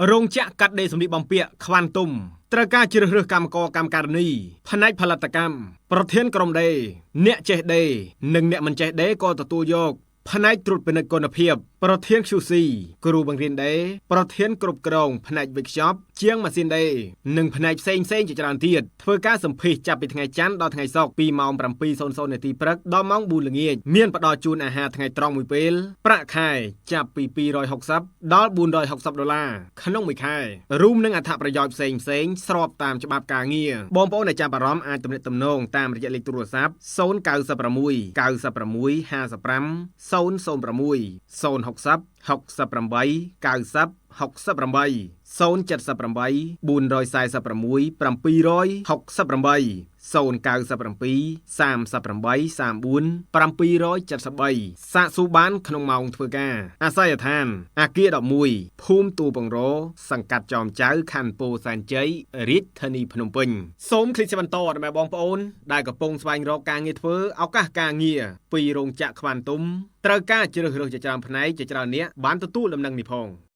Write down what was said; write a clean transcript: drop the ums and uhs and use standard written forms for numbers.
រោងចក្រកាត់ដេរសម្លៀកបំពាក់ខ្វាន់ទុំត្រូវការជ្រើសរើសកម្មករកម្មការិនីផ្នែកផលិតកម្មប្រធានក្រុមដេរអ្នកចេះដេរនិងអ្នកមិនចេះដេរក៏ទទួលយកផ្នែកត្រួតពិនិត្យគុណភាពប្រធាន QC គ្រូបង្រៀនដេរប្រធានគ្រប់គ្រងផ្នែកវេចខ្ចប់ជាងម៉ាស៊ីនដេរនិងផ្នែកផ្សេងផ្សេងជាច្រើនទៀតធ្វើការសម្ភាសចាប់ពីថ្ងៃច័ន្ទដល់ថ្ងៃសុក្រពីម៉ោង7:00នាទីព្រឹកដល់ម៉ោង4ល្ងាចមានផ្ដល់ជូនអាហារថ្ងៃត្រង់មួយពេលប្រាក់ខែចាប់ពី260ដល់460ដុល្លារក្នុងមួយខែរួមនឹងអត្ថប្រយោជន៍ផ្សេងផ្សេងស្របតាមច្បាប់ការងារបងប្អូនដែលចាប់អារម្មណ៍អាចទំនាក់ទំនងតាមរយៈលេខទូរស័ព្ទ096 96 55 006 060 68 90 68 078 446 768 097 38 34 773សាកសួរបានក្នុងម៉ោងធ្វើការអាសយដ្ឋានអាគារ11ភូមិទូពង្រសង្កាត់ចោមចៅខណ្ឌពោធិ៍សែនជ័យរាជធានីភ្នំពេញសូមคลิกបន្តដល់បងប្អូនដែលកំពុងស្វែងរកការងារធ្វើឱកាសការងារពីរោងចក្រខ្វាន់ទុំត្រូវការជ្រើសរើសជាច្រើនផ្នែកជាច្រើនអ្នកបានទទួលដំណឹងនេះផង។